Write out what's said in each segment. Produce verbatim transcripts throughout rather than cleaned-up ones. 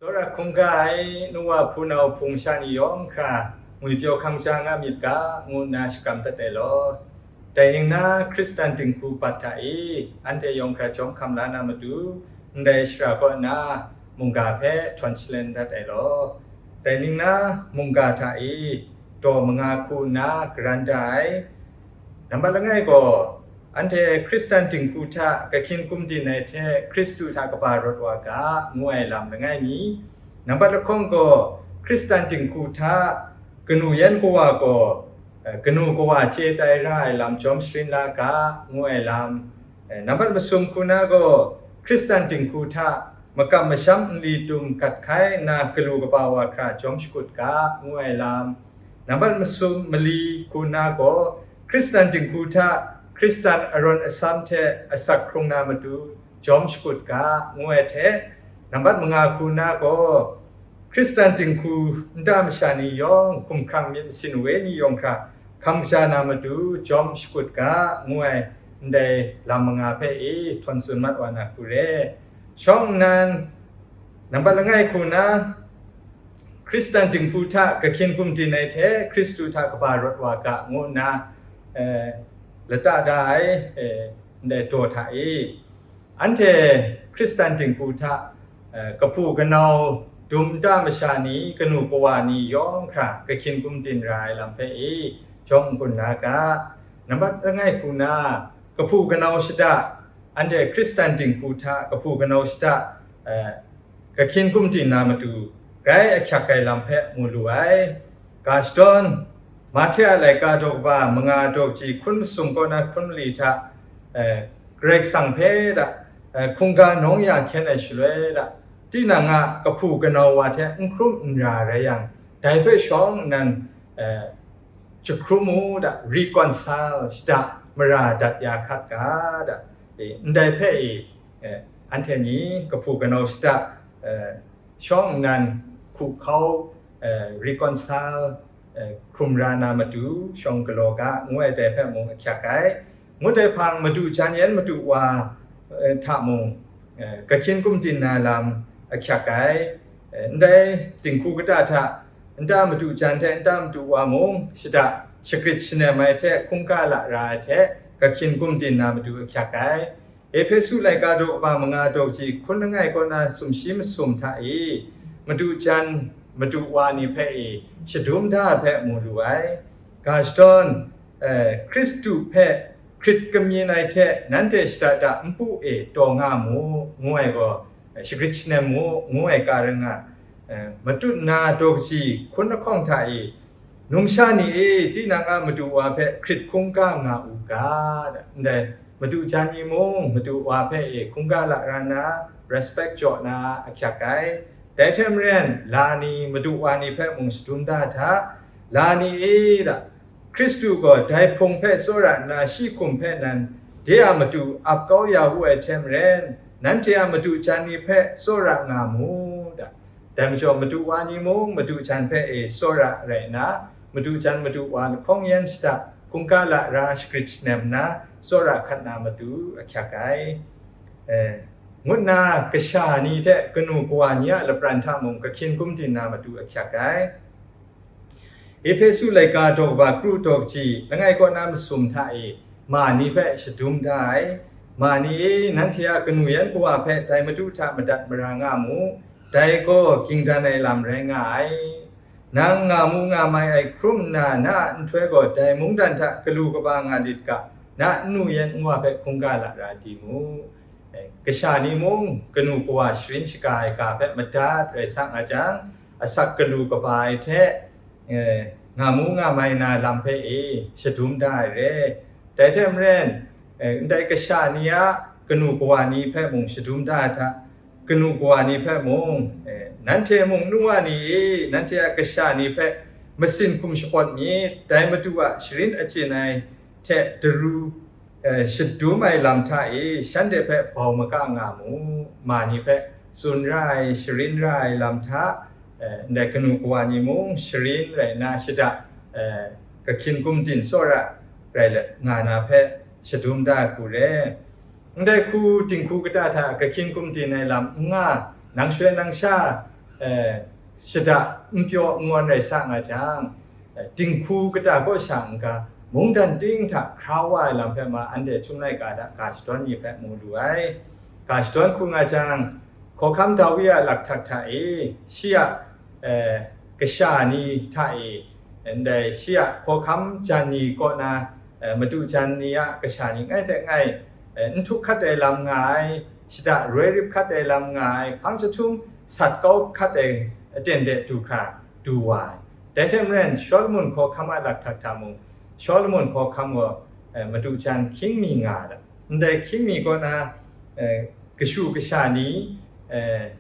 Tsawra hkungga ai nu wa hpunau hpung sha ni yawng hkra ngwipyaw hkang sha nga myit ga, ngu nna shakram dat ai law. Dai ning na, Hkristan dinghku bat hta e, anhte yawng hkra jawm hkam la na matu, ndai shara kaw na mungga hpe htawn salen dat ai law. Dai ning na, mungga hta e daw manga hku nna garan da ai. Nambat langai gaw, anhte Hkristan dinghku hta kahkyin kumdin ai hte Hkristu hta kaba rawt wa ga, ngu ai lam langai mi. Nambat lahkawng gaw, Hkristan dinghku hta kanu yan kawa gaw, eh, kanu kawa chye tai ra ai lam jawm sharin la ga, ngu ai lam. Eh, nambat masum hku na gaw, Hkristan dinghku hta makam masham nli tum gat hkai nna galu kaba wa hkra jawm shakut ga, ngu ai lam. Nambat masum mali hku na gaw, Hkristan dinghku hta Hkristan arawn asam hte asak hkrung na matu jawm shakut ga, ngu ai hte, nambat manga hku na gaw, Hkristan dinghku nta masha ni yawng, hkumhkrang myit masin we ni yawng hkra hkam kaja na matu jawm shakut ga, ngu ai ndai lam manga hpe e htawn tsun mat wa na hku re. Shawng nnan, nambat langai hku na, Hkristan dinghku hta kahkyin kumdin ai hte Hkristu hta kaba rawt wa ga, ngu nna, eh, lata da ai, eh, ndai daw hta e, anhte Hkristan dinghku hta, eh, kahpu kanau dum nta masha ni, kanu kawa ni yawng hkra kahkyin kumdin ra ai lam hpe e jawm n-gun la ga. Nambat langai hku na, kahpu kanau shada, anhte Hkristan dinghku hta kahpu kanau shada, eh, kahkyin kumdin na matu, grai ahkyak ai lam hpe mu lu ai. Ga shadawn, Mahte a laika daw kaba manga daw kaji hkun masum kaw na hkun mali hta, eh, Karai Kasang hpe da, eh, hkungga nawng ya hkyen ai shaloi da, tinang a kahpu kanau wa hte n hkrum n ra rai yang, dai hpe shawng nnan, eh, jahkrum u da, reconcile shada mara dat ya hkat ga da, e, ndai hpe e, e, anhte ni kahpu kanau shada, e, shawng nnan hku hkau, e, reconcile, e, hkrum ra na matu shawng galaw ga, ngu ai dai hpe mung ahkyak ai. Ngut ai hpang, madu jan yan madu wa, e, hta mung, eh, kahkyin kumdin na lam ahkyak ai. Eh, ndai dinghku kata hta, nta madu jan hte nta madu wa mung shada shagrit shanem ai hte hkungga lara ai hte kahkyin kumdin na matu ahkyak ai. Ehpesu laika daw kaba manga daw kaji hkun langai kaw na sumshi masum hta e, madu jan madu wa ni hpe e shadum da ai hpe mu lu ai. Ga shadawn, eh, Hkristu hpe hkrit kamyin ai hte nanhte shada da npu e taw nga mu, ngu ai gaw, shagrit shanem mu, ngu ai ga rai nga, eh, matut na daw kaji hkun lahkawng hta e, numsha ni e, tinang a madu wa hpe hkrit hkungga nga u ga, ndai madu jan ni mung madu wa hpe e hkungga lara na, respect jaw na ahkyak ai. Dai hte maren, la ni madu wa ni hpe mung shadum da hta, la ni e da, Hkristu gaw dai Hpung hpe tsawra nna shi hkum hpe nan de a matu ap kau ya wu ai hte maren, nanhte a madu jan ni hpe tsawra nga mu da. Dai majaw, madu wa ni mung madu jan hpe e tsawra rai nna, madu jan madu wa lahkawng yan shada hkungga lara shagrit shanem nna tsawra hkat na matu ahkyak ai. Eh, ngut nna kasha ni hte kanu kawa ni a lapran hta mung kahkyin kumdin na matu ahkyak ai. Ehpesu laika daw kaba kru daw kaji langai kaw na masum hta e ma ni hpe shadum da ai. Ma ni e, nanhte a kanu yan kawa hpe dai Madu hta madat mara nga mu, dai gaw ging dan ai lam rai nga ai. Nang nga mu nga mai ai hkrum nna, na a nhtoi gaw dai mungdan hta galu kaba nga lit ga, na a nnu yan nwa hpe hkungga lara di mu. Eh, kasha ni mung kanu kawa sharin shaga ai ga hpe madat rai sa nga jang, asak galu kaba ai hte, eh, nga mu nga mai na lam hpe e shadum da ai re. Dai hte maren, eh, ndai kasha ni a kanu kawa ni hpe mung shadum da ai hta, kanu kawa ni hpe mung, eh, nanhte mung nu wa ni e, nanhte a kasha ni hpe masin hkum shapawt myit, dai Madu a sharin achyin ai hte daru, eh, shadum ai lam hta e shanhte hpe bau maga nga mu, ma ni hpe tsun ra ai, sharin ra ai lam hta, eh, ndai kanu kawa ni mung sharin rai nna shada, eh, kahkyin gumdin tsawra rai let nga na hpe shadum da ai hku re. Ndai hku dinghku kata hta kahkyin gumdin ai lam n nga, nang shoi nang sha eh, shada n pyaw n ngawn rai sa nga jang, eh, dinghku kata kaw sha n-ga, mungdan ting hta hkra wa ai lam hpe ma anhte Chyum laika hta ga shadawn ni hpe mu lu ai. Ga shadawn hku nga jang, hkawhkam Dawi a lakhtak hta e, shi a, eh, kasha ni hta e, ndai shi a hkawhkam jan ni kaw na, eh, madu jan ni a kasha ni ngai hte ngai, eh, n htuk hkat ai lam nga ai, shada roi rip hkat ai lam nga ai, hpang jahtum sat kau hkat ai aten de du hkra du wa ai. Dai hte maren, Shawlumon hkawhkam a lakhtak hta mung, Shawlumon hkawhkam gaw, eh, madu jan hkying mi nga ai. Ndai hkying mi kaw na, eh, kashu kasha ni, eh,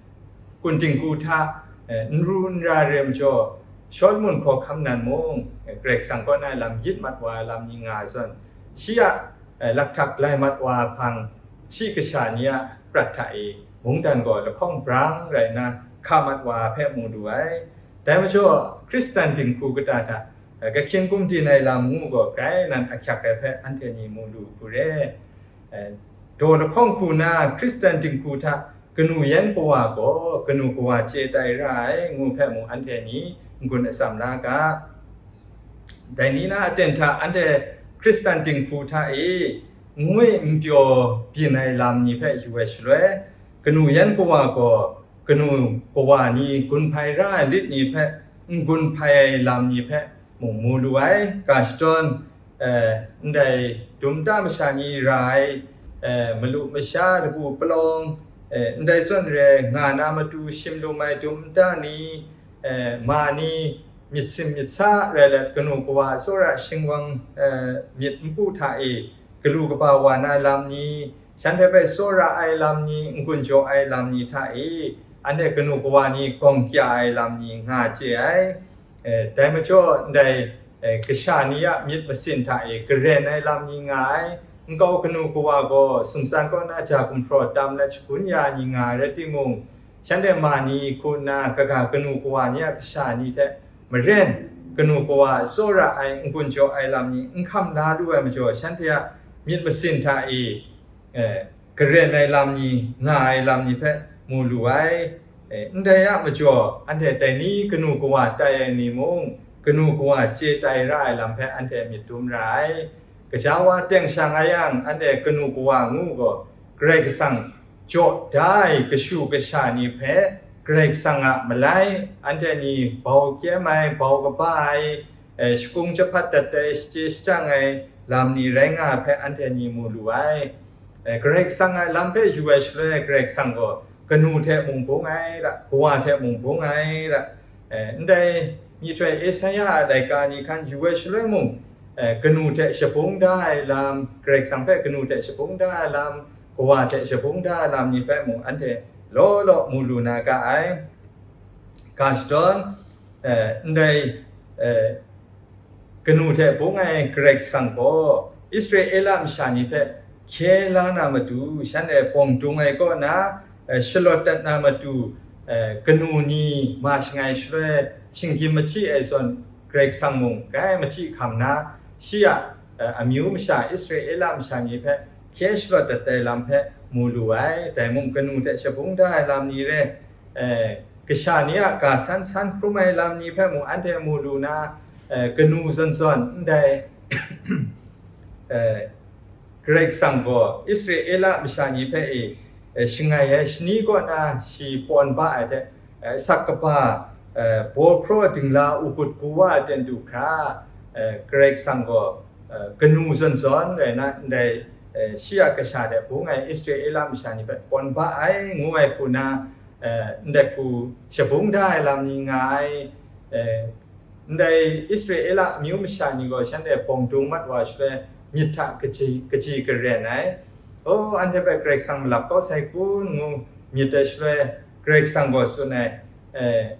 kun dinghku hta, eh, n ru n ra re majaw, Shawlumon hkawhkam nan mung, eh, Karai Kasang kaw na lam yit mat wa ai lam ni nga ai zawn, shi a, eh, lakhtak lai mat wa ai hpang, shi kasha ni a prat hta e mungdan gaw lahkawng brang rai nna hka mat wa ai hpe mu lu ai. Dai majaw, Hkristan dinghku kata hta, eh, kahkyin gumdin ai lam ngu gaw grai nan ahkyak ai hpe anhte ni mu lu hku re. Eh, daw lahkawng hku na Hkristan dinghku hta kanu yan kawa gaw kanu kawa chye tai ra ai, ngu hpe mung anhte ni n-gun atsam la ga. Dai ni na aten hta anhte Hkristan dinghku hta e n ngwi n pyaw byin ai lam ni hpe yu ai shaloi, kanu yan kawa gaw kanu kawa ni gun hpai ra ai lit ni hpe n-gun hpai ai lam ni hpe mung mu lu ai. Ga shadawn, eh, ndai dum nta masha ni ra ai, eh, malu masha, labu palawng, eh, ndai zawn re nga na matu shim lum ai dum nta ni, eh, ma ni, myit sim myit sa rai let, kanu kawa tsawra shingwang, eh, myit npu hta e galu kaba wa na lam ni, shanhte hpe tsawra ai lam ni, n-gun jaw ai lam ni hta e, anhte kanu kawa ni gawm kya ai lam ni nga chye ai. Eh, dai majaw, ndai, eh, kasha ni a myit masin hta e garen ai lam ni nga ai. Nkau kanu kawa gaw sumtsan kaw na ja gumhpraw tam let shagun ya ai ni nga ai rai timung, shanhte ma ni hku nna kaga kanu kawa ni a kasha ni hte maren kanu kawa tsawra ai n-gun jaw ai lam ni n hkam la lu ai majaw, shanhte a myit masin hta e, eh, garen ai lam ni, nga ai lam ni hpe mu lu ai. Eh, ndai a majaw, anhte dai ni kanu kawa tai ai ni mung, kanu kawa chye tai ra ai lam hpe anhte myit dum ra ai. Gaja wa teng sha nga yang, anhte kanu kawa ngu gaw, Karai Kasang jaw da ai kashu kasha ni hpe Karai Kasang a malai, anhte ni bau kyem ai, bau kaba ai, eh, shakung jahpat dat ai, shachye shajang ai lam ni rai nga ai hpe anhte ni mu lu ai. Eh, Karai Kasang a lam hpe yu ai shaloi, Karai Kasang gaw kanu hte mung bung ai ra, kawa hte mung bung ai ra. Eh, ndai myihtoi Esaia a laika ni hkan yu ai shaloi mung, eh, kanu hte shabung da ai lam, Karai Kasang hpe kanu hte shabung da ai lam, kawa hte shabung da ai lam ni hpe mung anhte law law mu lu na ga ai. Ga shadawn, eh, ndai, eh, kanu hte bung ai Karai Kasang gaw Israela masha ni hpe hkye la na matu, shanhte bawng dung ai kaw na, eh, shalawt dat na matu, eh, kanu ni ma shangai shaloi, shinggyim machyi ai zawn, Karai Kasang mung grai machyi hkam na, shi a, eh, amyu masha Israela masha ni hpe hkye shalawt dat ai lam hpe mu lu ai. Dai mung kanu hte shabung da ai lam ni re, eh, kasha ni a ga san san hkrum ai lam ni hpe mung anhte mu lu na, eh, kanu zawn zawn ndai, eh, Karai Kasang gaw Israela masha ni hpe e, eh, shangai ai shani kaw na shi pawn ba ai hte, eh, asak kaba, eh, baw hpraw dingla u gut gu wa ai ten du hkra, eh, Karai Kasang gaw, eh, kanu zawn zawn rai na, ndai, eh, shi a kasha hte bung ai Israela masha ni hpe pawn ba ai, ngu ai hku na, eh, ndai hku shabung da ai lam ni nga ai, eh, ndai Israela amyu masha ni gaw shanhte bawng dung mat wa shaloi, myit hta kaji, kaji karen ai. O, anhte hpe Karai Kasang malap kau sai kun, ngu myit ai shaloi, Karai Kasang gaw tsun ai, eh,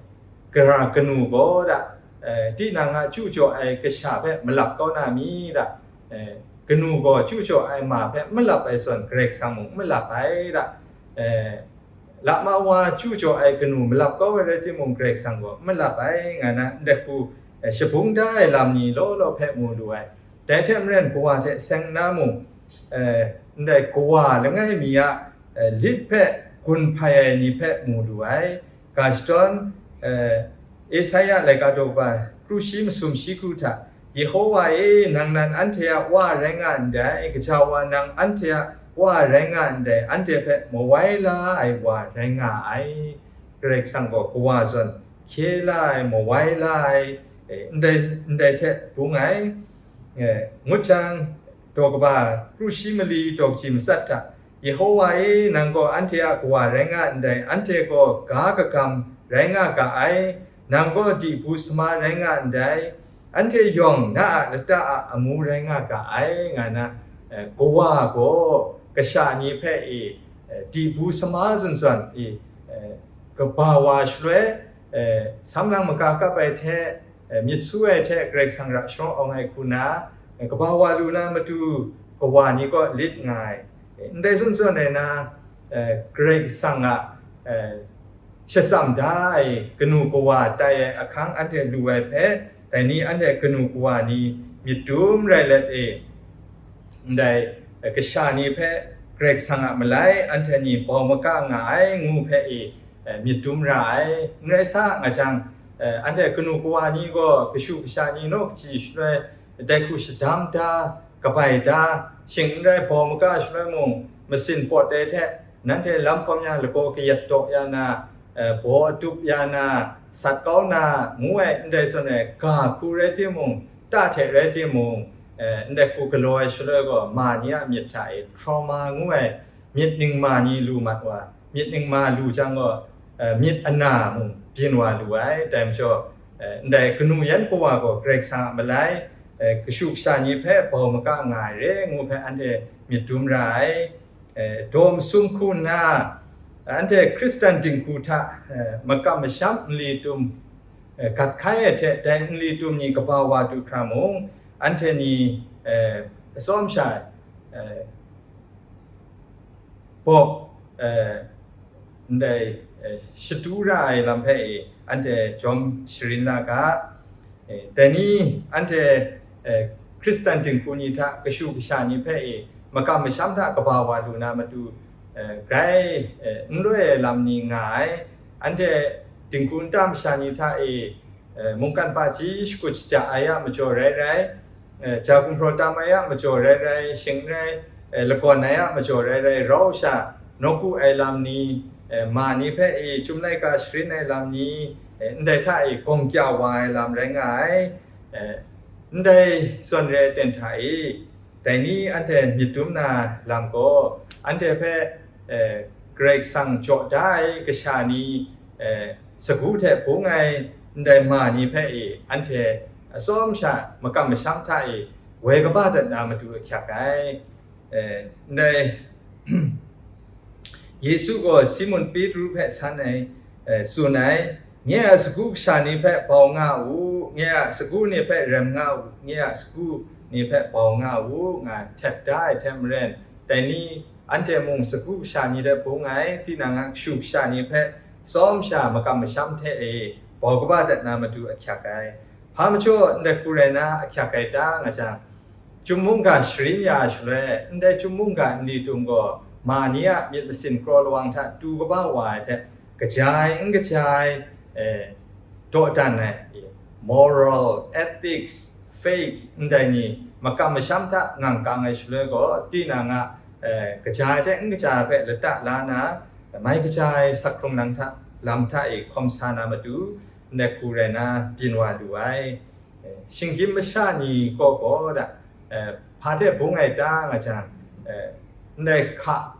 gara kanu gaw da, eh, tinang a chyu jaw ai kasha hpe malap kau na mi da, eh, kanu gaw chyu jaw ai ma hpe malap ai zawn, Karai Kasang mung malap ai da, eh, lama wa chyu jaw ai kanu malap kau ai rai timung, Karai Kasang gaw malap ai, nga na ndai hku, eh, shabung da ai lam ni law law hpe mu lu ai. Dai hte maren, kawa hte seng nna mung, eh, ndai kawa langai mi a, eh, lit hpe gun hpai ai ni hpe mu lu ai. Ga shadawn, eh, Esaia laika daw kaba kru shi masum shi kru hta, Yehowa e, nang nan anhte a Wa rai nga ndai, gaja wa nang anhte a Wa rai nga ndai, anhte hpe mawai la ai wa rai nga ai. Karai Kasang gaw kawa zawn hkye la ai, mawai la ai, eh, ndai, ndai hte bung ai. Eh, ngut jang, daw kaba kru shi mali daw kaji matsat hta, Yehowa e, nang gaw anhte a kawa rai nga ndai, anhte gaw ga kagam rai nga ga ai, nang gaw dibu sama rai nga ndai, anhte yawng na a lata a amu rai nga ga ai, nga na, eh, kawa gaw kasha ni hpe i, eh, dibu sama zawn zawn i, eh, kaba wa shaloi, eh, samlang maga kap ai hte, eh, myit su ai hte Karai Kasang ra sharawng awng ai hku na, eh, kaba wa lu na matu kawa ni kaw lit nga ai. Eh, ndai zawn zawn rai na, eh, Karai Kasang a, eh, shatsam da ai kanu kawa tai ai ahkang anhte lu ai hpe, dai ni anhte kanu kawa ni myit dum rai let e, ndai, eh, kasha ni hpe Karai Kasang a malai anhte ni bau maga nga ai ngu hpe e, eh, myit dum ra ai. N rai sa nga jang, eh, anhte kanu kawa ni gaw kashu kasha ni naw kaji shaloi dai hku shadam da, kabai da, shing n rai bau maga shaloi mung, masin pawt ai hte, nanhte lam hkawm ya lagaw kayat daw ya na, eh, baw dup ya na, sat kau na, ngu ai ndai zawn ai ga hku rai timung, ta hte rai timung, eh, ndai hku galaw ai shaloi gaw, ma ni a myit hta e trauma ngu ai myit ningma ni lu mat wa, myit ningma lu jang gaw, eh, myit ana mung byin wa lu ai. Dai majaw, eh, ndai kanu yan kawa gaw Karai Kasang a malai, eh, kashu kasha ni hpe bau maga nga ai re ngu hpe anhte myit dum ra ai. Eh, daw masum hku nna, anhte Hkristan dinghku hta, eh, makam masham nli tum, eh, gat hkai ai hte, dai nli tum ni kaba wa du hkra mung, anhte ni, eh, atsawm sha, eh, bawp, eh, ndai, eh, shatu ra ai lam hpe e, anhte jawm sharin la ga. Eh, dai ni anhte, eh, Hkristan dinghku ni hta kashu kasha ni hpe e, makam masham hta kaba wa lu na matu, eh, grai, eh, n loi ai lam ni nga ai. Anhte dinghku nta masha ni hta e, eh, mungkan paji shakut shaja ai a majaw rai rai, eh, ja gumhpraw tam ai a majaw rai rai, shing n rai, eh, lagawn ai a majaw rai rai, rau sha nawku ai lam ni, eh, ma ni hpe e, chyum laika sharin ai lam ni, eh, ndai hta e gawng kya wa ai lam rai nga ai. Eh, ndai zawn re ai ten hta e, dai ni anhte myit dum na lam gaw, anhte hpe, eh, Karai Kasang jaw da ai kasha ni, eh, sagu hte bung ai ndai ma ni hpe e, anhte atsawm sha makam masham hta e woi kaba dat na matu ahkyak ai. Eh, ndai Yesu gaw Simun Petru hpe san ai, eh, tsun ai, "Nye a sagu kasha ni hpe bau nga u, nye a sagu ni hpe rem nga u, nye a sagu ni hpe bau nga u," nga htet da ai hte maren, dai ni anhte mung sagu kasha ni hte bung ai, tinang a kashu kasha ni hpe tsawm sha makam masham hte e bau kaba dat na matu ahkyak ai. Hpa majaw ndai hku rai na ahkyak ai ta nga jang, Chyum mungga sharin ya ai shaloi, ndai chyum mungga nli tum gaw, ma ni a myit masin kraw lawang hta tu kaba wa ai hte, kaja ai, n kaja ai, eh, dawdan ai, moral, ethics, faith, ndai ni makam masham hta ngang kang ai shaloi gaw, tinang a, eh, kaja ai hte n kaja ai hpe lata la na, mai kaja ai sak hkrung lam hta, lam hta e hkawm sa na matu, ndai hku rai na byin wa lu ai. Eh, shinggyim masha ni kaw gaw da, eh, hpa hte bung ai ta nga jang, eh, ndai hka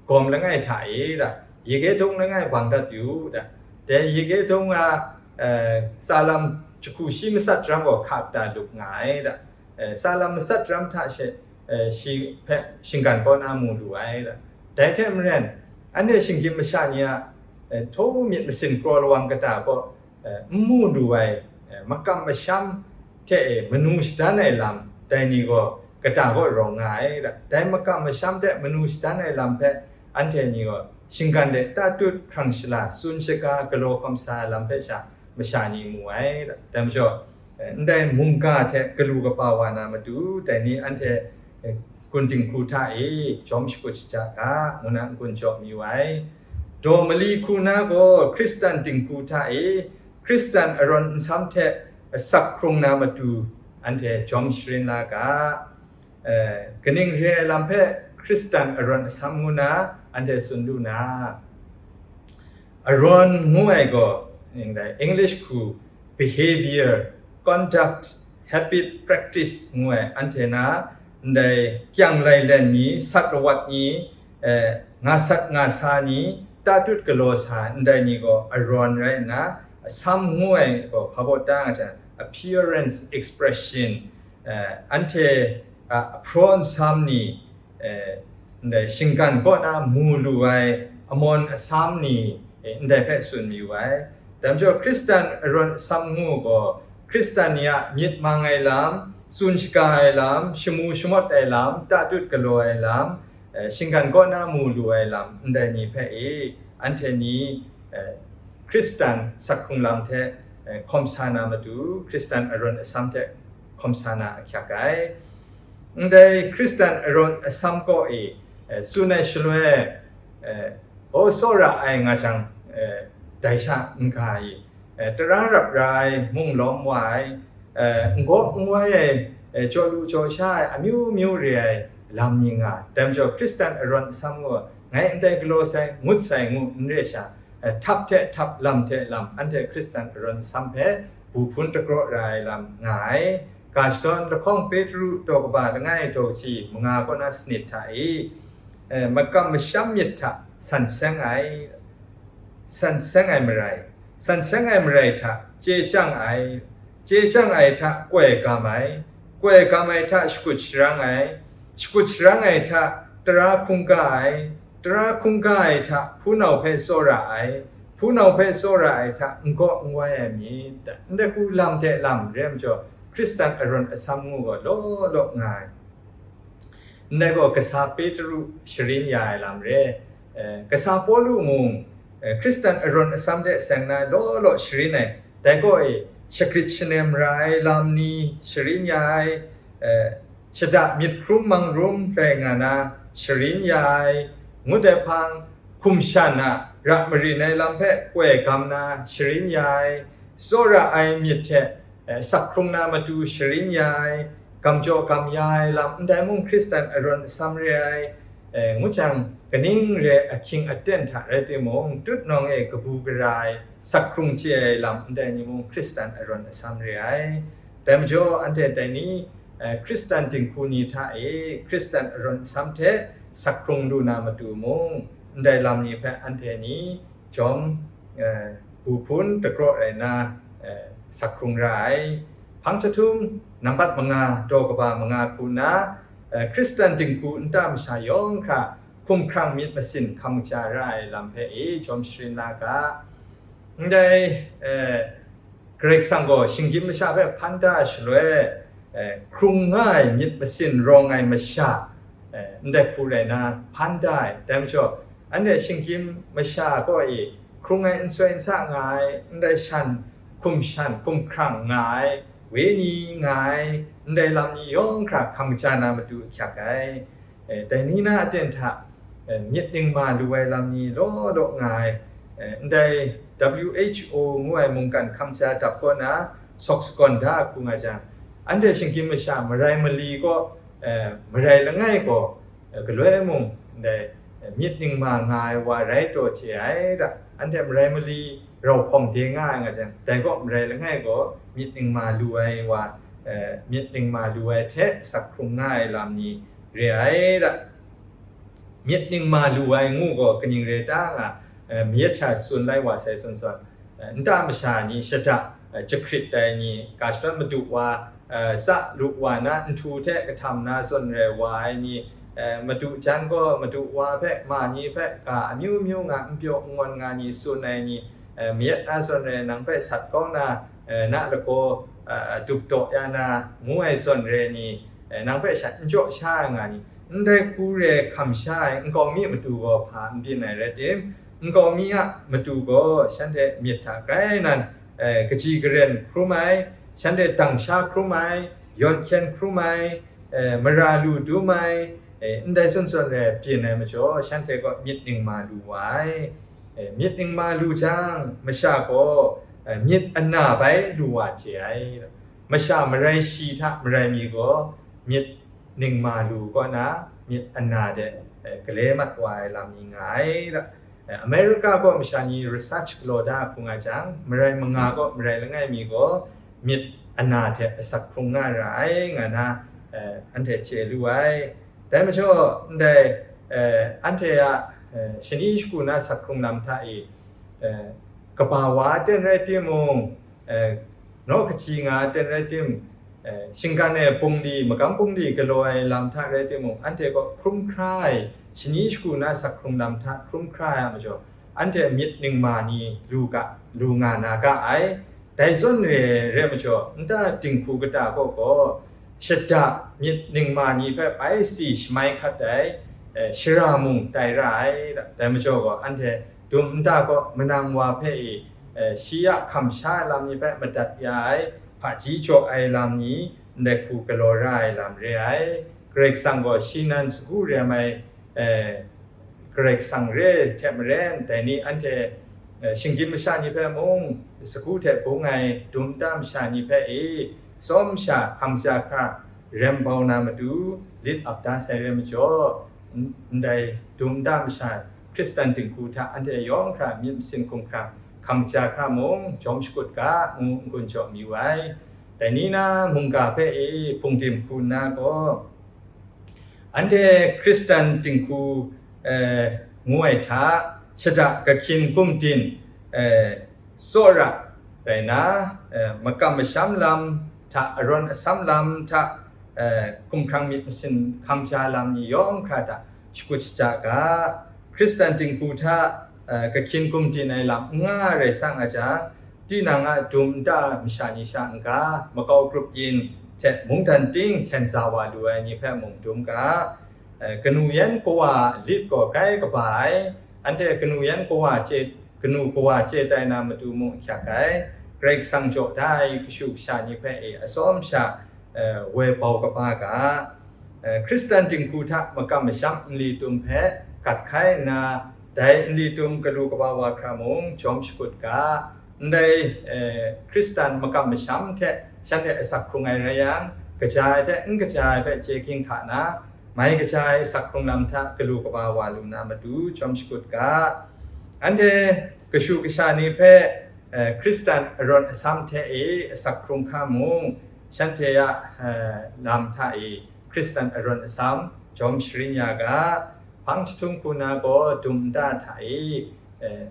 gawm langai hta e da, yike dong langai bang dat yu da, dai yike dong a, eh, tsalam jahku shi matsat ram gaw hka kata lup nga ai da, eh, tsalam matsat ram hta she, eh, shi hpe shinggan kaw na mu lu ai da. Dai hte maren, anhte shinggyim masha ni a, eh, htaw myit masin kraw lawang kata gaw, eh, n mu lu ai, eh, makam masham hte e manu shadan ai lam, dai ni gaw kata gaw rawng nga ai da. Dai makam masham hte manu shadan ai lam hpe anhte ni gaw shinggan de tatut hkrang shala tsun shaga galaw hkawm sa ai lam hpe sha masha ni mu ai da. Dai majaw, eh, ndai mungga hte galu kaba wa na matu, dai ni anhte, eh, gun dinghku hta e jawm shakut shaja ga, ngu na n-gun jaw mayu ai. Daw mali hku na gaw Hkristan dinghku hta e Hkristan arawn nsam hte asak hkrung na matu anhte jawm sharin la ga. Eh, kaning re ai lam hpe Hkristan arawn asam ngu na anhte tsun lu na, arawn ngu ai gaw, ndai English hku behavior, conduct, habit, practice ngu ai anhte na, ndai kyang lailen ni, sat lawat ni, eh, nga sat nga sa ni, tatut galaw sa ndai ni gaw arawn rai nna, asam ngu ai gaw hpa baw ta nga jang, appearance, expression, eh, anhte a ahpraw nsam ni, eh, ndai shinggan kaw na mu lu ai amawn asam ni, eh, ndai hpe tsun mayu ai. Dai majaw, Hkristan arawn asam ngu gaw, Hkristan ni a myit mang ai lam, tsun shaga ai lam, shamu shamawt ai lam, tatut galaw ai lam, eh, shinggan kaw na mu lu ai lam, ndai ni hpe e, anhte ni, eh, Hkristan sak hkrung lam hte, eh, hkawm sa na matu, Hkristan arawn asam hte hkawm sa na ahkyak ai. Ndai Hkristan arawn asam kaw e, eh, tsun ai shaloi, eh, aw tsawra ai nga jang, eh, dai sha n-ga i, eh, tara rap ra ai, mung lawm wa ai, eh, n gaw n wai ai, eh, jaw lu jaw sha ai, amyu myu re ai lam ni nga. Dai majaw, Hkristan arawn asam gaw, ngai ndai galaw sai, ngut sai ngu n re sha, eh, htap hte htap, lam hte lam, anhte Hkristan arawn asam hpe bu hpun dagraw ra ai lam nga ai. Ga shadawn lahkawng Petru daw kaba langai daw kaji manga kaw na sanit hta e, eh, makam masham myit hta san seng ai, san seng ai marai, san seng ai marai hta chye chyang ai, chye chyang ai hta koi gam ai, koi gam ai hta shakut sharang ai, shakut sharang ai hta tara hkungga ai, tara hkungga ai hta hpunau hpe tsawra ai, hpunau hpe tsawra ai hta n gaw n wai ai myit. Ndai hku lam hte lam re ai majaw, Hkristan arawn asam ngu gaw law law nga ai. Ndai gaw kasa Petru sharin ya ai lam re. Eh, kasa Pawlu mung, eh, Hkristan arawn asam hte seng na law law sharin ai. Dai gaw e, shagrit shanem ra ai lam ni sharin ya ai, eh, shada myit hkrum mang rum rai nga na sharin ya ai, ngut ai hpang, hkum shan a ra marin ai lam hpe koi gam na sharin ya ai, tsawra ai myit hte, eh, sak hkrung na matu sharin ya ai, gam jaw gam ya ai lam, ndai mung Hkristan arawn asam re ai, eh, ngu jang, kaning re ahkying aten hta rai timung, tutnawng e kabu gara ai, sak hkrung chye ai lam, ndai ni mung Hkristan arawn asam re ai. Dai majaw, anhte dai ni, eh, Hkristan dinghku ni hta e Hkristan arawn asam hte sak hkrung lu na matu mung, ndai lam ni hpe anhte ni jawm, eh, bu hpun dagraw rai nna, eh, sak hkrung ra ai. Hpang jahtum nambat manga, daw kaba manga hku nna, eh, Hkristan dinghku nta masha yawng hkra hkumhkrang myit masin hkam kaja ra ai lam hpe e jawm sharin la ga. Ndai, eh, Karai Kasang gaw shinggyim masha hpe hpan da ai shaloi, eh, hkrung nga ai myit masin rawng ai masha, eh, ndai hku rai nna hpan da ai. Dai majaw, anhte shinggyim masha kaw e hkrung ai nsoi nsa nga ai, ndai shan, hkum shan, hkumhkrang nga ai, wenyi nga ai, ndai lam ni yawng hkra hkam kaja na matu ahkyak ai. Eh, dai ni na aten hta, eh, myit ningma lu ai lam ni law law nga ai. Eh, ndai W H O ngu ai mungkan hkam kaja dap kaw na sawk sagawn da hku nga jang, anhte shinggyim masha marai mali kaw, eh, marai langai gaw, eh, galoi mung ndai, eh, myit ningma nga ai wa rai taw chye ai da. Anhte marai mali rau hkawm de nga ai nga jang, dai kaw marai langai gaw myit ningma lu ai wa, eh, myit ningma lu ai hte sak hkrung nga ai lam ni re ai da. Myit ningma lu ai ngu gaw kaning re ta nga, eh, mayat sha tsun lai wa sai tsun tsun, eh, nta masha ni shada, eh, jahkrit ai ni, ga shadawn madu wa, eh, sa lu wa na nhtu hte kahtam na zawn rai wa ai ni, eh, madu jan gaw madu wa hpe, ma ni hpe ga amyu myu nga n pyaw n ngawn nga ni tsun ai ni, eh, mayat na zawn rai nang hpe sat kau na, eh, na lagaw, eh, dup daw ya na ngu ai zawn re ni, eh, nang hpe shat n jaw sha ai nga ni, ndai hku re hkam sha ai nkau mi matu gaw hpa n byin ai rai tim, nkau mi a matu gaw shanhte myit hta grai nan, eh, kaji karen hkrum ai, shanhte dang sha hkrum ai, yawn hkyen hkrum ai, eh, mara lu dum ai, eh, ndai zawn zawn re byin ai majaw, shanhte gaw myit ningma lu wa ai. Myit ningma lu jang, masha gaw myit ana bai lu wa chye ai. Masha marai shi hta marai mi gaw myit ningma lu kaw na myit ana de gale mat wa ai lam ni nga ai. America gaw masha ni research galaw da hkung a jang, marai manga gaw marai langai mi gaw myit ana hte asak hkrung nga ra ai nga na anhte chye lu ai. Dai majaw, ndai anhte a shani shagu na sak hkrung lam hta e, kaba wa aten rai timung, naw kaji nga aten rai tim, shinggan e bungli, magam bungli galaw ai lam hta rai timung, anhte gaw hkrum hkra ai, shani shagu na sak hkrung lam hta hkrum hkra ai a majaw, anhte myit ningma ni lu ga, lu nga na ga ai. Dai zawn re, re majaw, nta dinghku kata kaw gaw, shada myit ningma ni hpe bai si shamai hkat ai, shara mung tai ra ai. Dai majaw gaw, anhte dum nta kaw manang wa hpe i, shi a hkam sha ai lam ni hpe madat ya ai, hpaji jaw ai lam ni, ndai hku galaw ra ai lam re ai. Karai Kasang gaw shi nan sagu rem ai, Karai Kasang re hte maren, dai ni anhte shinggyim masha ni hpe mung, sagu hte bung ai dum nta masha ni hpe i, tsawm sha hkam ja hkra rem bau na matu lit ap da sai re majaw, ndai dum nta masha Hkristan dinghku hta anhte yawng hkra myit masin hkumhkrang hkam ja hkra mung jawm shakut ga, ngu n-gun jaw mayu ai. Dai ni na mungga hpe i hpungdim hku nna gaw, anhte Hkristan dinghku ngu ai hta, shada kahkyin gumdin tsawra rai na, makam masham lam hta, arawn asam lam hta, hkumhkrang myit masin hkam ja lam ni yawng hkra hta shakut shaja ga, Hkristan dinghku hta kahkyin gumdin ai lam n nga rai sang a jang, tinang a dum nta masha ni sha n-ga, makau grup yin hte mungdan ting hten sa wa lu ai ni hpe mung dum ga, kanu yan kawa lit gaw grai kaba ai, anhte kanu yan kawa chye, kanu kawa chye tai na matu mung ahkyak ai, Karai Kasang jaw da ai kashu kasha ni hpe e atsawm sha, woi bau kaba ga, Hkristan dinghku hta makam masham nli tum hpe gat hkai nna, dai nli tum galu kaba wa hkra mung jawm shakut ga, ndai Hkristan makam masham hte shanhte asak hkrung ai rai yang, kaja ai hte n kaja ai hpe chye ginhka na, mai kaja ai sak hkrung lam hta galu kaba wa lu na matu jawm shakut ga, anhte kashu kasha ni hpe Hkristan arawn asam hte e asak hkrung hkra mung, shanhte a lam hta e Hkristan arawn asam jawm sharin ya ga, hpang jahtum hku na gaw dum nta hta e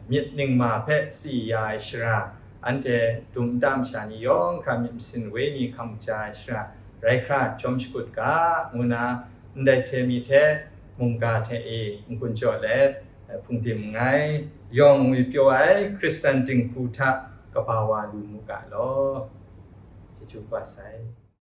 myit ningma hpe si ya ai shara, anhte dum nta masha ni yawng hkra myit masin woi ni hkam kaja ai shara rai hkra jawm shakut ga, ngu na ndai hte mi hte mungga hte e n-gun jaw let, hpungdim nngai, yawng ngwi pyaw ai Hkristan dinghku hta kaba wa lu mu ga law. Chyeju kaba sai.